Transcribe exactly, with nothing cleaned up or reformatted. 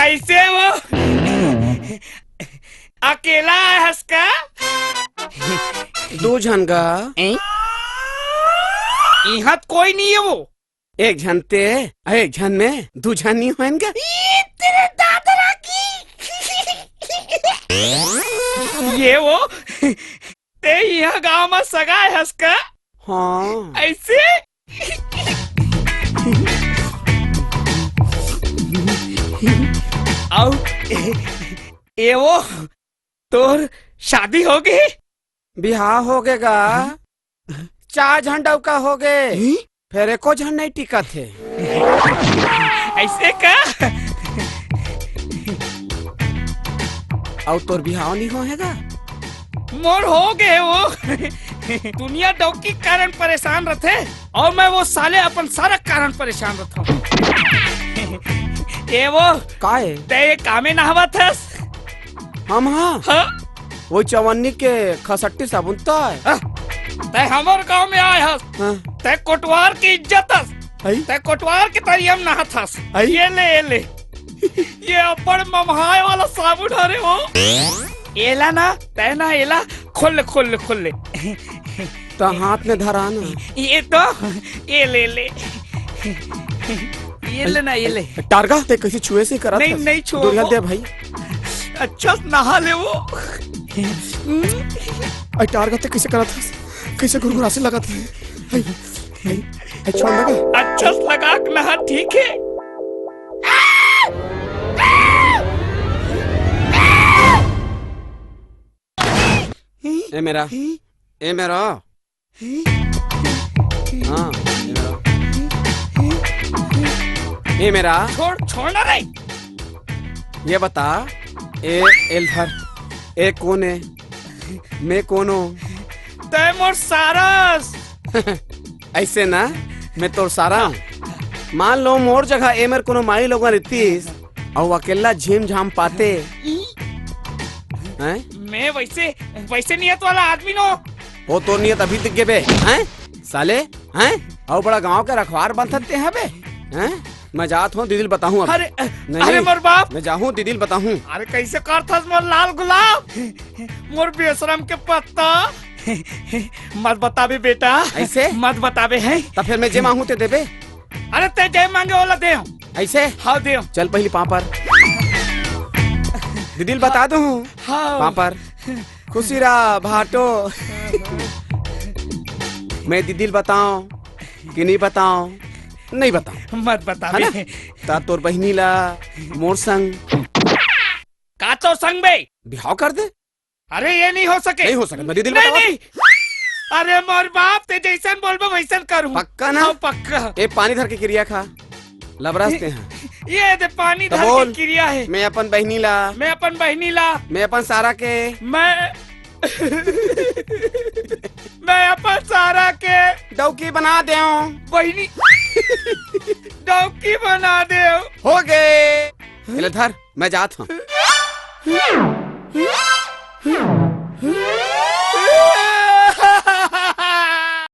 कइसे वो? अकेला आय हस का? दू झन गा। ए? इहाँ त कोई नहीं है वो। एक झन ते, एक झन में दू झन नहीं होएन गा। ई तेरे दादरा की। ये वो, ते इहाँ गाँव में सगा आय हस का? हाँ। अइसे? अउ ए वो, तोर शादी होगे? बिहाव होगे गा। चार झन डउका होगे। हम्म? फेर एको झन नइ टिकत हे। अइसे का? अउ तोर बिहाव नइ होहे गा? मोर होगे वो। दुनिया डौकी के कारण परेशान रथे अउ मैं वो साले अपन सारा कारण परेशान रथंव। ए वो, का ए? तैं ए कामे नहावत हस? हम हाँ? हाँ? वो चवन्नी के खसट्टी साबुन तो है। हाँ? तैं हमर गाँव में आय हस। हाँ? तैं कोटवार के इज्जत हस। आई? तैं कोटवार के तरिया म नहात हस। आई? ये ले, ये ले। ये अब्बड़ ममहाय वाला साबुन हरे वो। एला ना, तैं ना एला, खोल ले, खोल ले, खोल ले। त हाथ में धरा ना। ये तो, ये ले, ले। ये ले ना, ये ले। टारगा, तैं कइसे छुए से करत नहीं, हस? नहीं छुआ दूरिहा वो। दे भाई। अच्छा से नहा ले वो। अरे टारगा, तैं कइसे करत हस? कइसे गुरगुरासे लगत हे? अरे, अरे, अरे, छोड़ लगा। अच्छा से लगा के नहा, ठीक है। ए मेरा, ए मेरा। हाँ, ए मेरा। ए मेरा। छोड़, छोड़ ना रे। ये बता, ए, एला धर, ए कोन ए? मैं कोन ओं? तैं मोर सारा अस। अइसे ना, मैं तोर सारा हूँ। मान लो, मोर जगह ए मेर कोनो माईलोगन रहितिस, अउ अकेल्ला झिम झाम पाते। हैं? मैं वइसे, वइसे नियत वाला आदमी नों। ओ तोर नियत अभी दिख गे बे, हैं? साले, हैं? अउ बड़ा गाँव के रखवार बनथस तैं हा बे, हैं? मैं जात हूँ, दीदी ल बताहूँ अब। अरे, नहीं, अरे नहीं, मोर बाप। मैं जाहूँ, दीदी ल बताहूँ। अरे कइसे करथस मोर लाल गुलाब? मोर बेसरम के पत्ता। मत बताबे बेटा। अइसे? मत बताबे हैं। त फेर मैं जे मांगहूँ ते देबे? अरे तैं जे मांगे ओला देहूँ। अइसे? हाँ देहूँ। चल पहिली पाँव पर। दीदी ल बता दूँ। हाँ। पाँव पर। खुशी रहा भाटो। मैं दीदी ल बताओं कि नहीं बताओं? नहीं बताओं। मत बता है ना? बे। त तोर बहिनी ला मोर संग। का तोर संग बे? बिहाव कर दे। अरे ये नहीं हो सके। नहीं हो सके, मैं दीदी ल नहीं, बताओं। नहीं। अरे मोर बाप, तैं जइसन बोलबे वइसन करहूँ। पक्का ना? हाँ, पक्का। ए पानी धर के किरिया खा। लबरस तैं हा। ये दे पानी त धर बोल। के किरिया हे। मैं अपन बहिनी ला। मैं अपन बहिनी ला। मैं अपन सारा के। मैं, मैं अपन सारा के। डौकी बना देंव। बहिनी। डौकी बना देंव। होगे। एला धर, मैं जात हूँ।